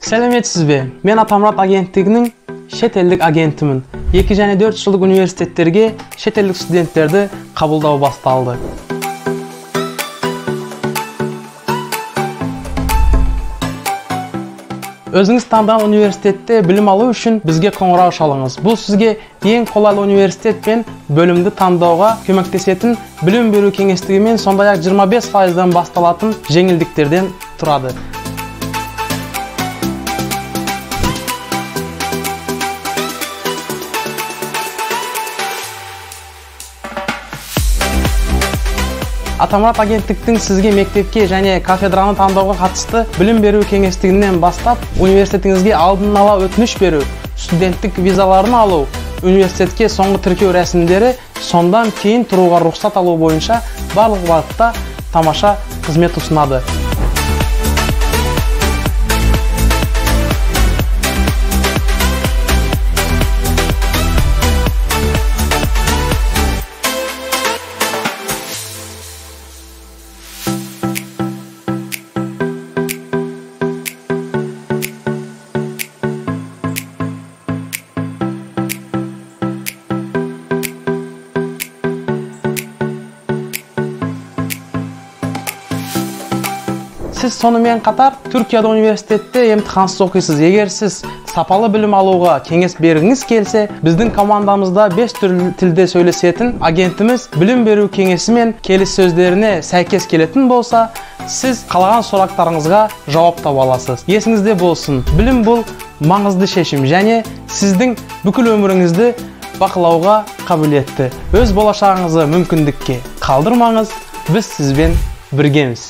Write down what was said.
Сәлеметсіз бе? Мен Атамұрат агенттігінің шетелдік агентімін. 2 және 4 жылдық университеттерге шетелдік студенттерді қабылдау басталды. Өзіңіз таңдаған университетте білім алу үшін бізге қоңырау шалыңыз. Бұл сізге ең қолайлы университет пен бөлімді таңдауға көмектесетін білім беру кеңестігімен, сондай-ақ 25%-дан басталатын жеңілдіктерден тұрады. Атамұрат агенттіктің сізге мектепке және кафедраны таңдауға қатысты білім беру кеңестігінен бастап, университетіңізге алдын ала өтініш беру, студенттік визаларын алу, университетке соңғы тіркеу рәсімдері, сондан кейін тұруға рұқсат алу бойынша барлық бағытта тамаша қызмет ұсынады. Сіз сонымен қатар Түркияда университетте емтихансыз оқисыз. Егер сіз сапалы білім алуға кеңес бергіңіз келсе, біздің командамызда 5 түрлі тілде сөйлесетін агентіміз білім беру кеңесі мен келіссөздеріне сәйкес келетін болса, сіз қалаған сұрақтарыңызға жауап таба аласыз. Есіңізде болсын, білім бұл маңызды шешім және сіздің бүкіл өміріңізді бақылауға қабілетті. Өз болашағыңызды мүмкіндікке қалдырмаңыз, біз сізбен біргеміз.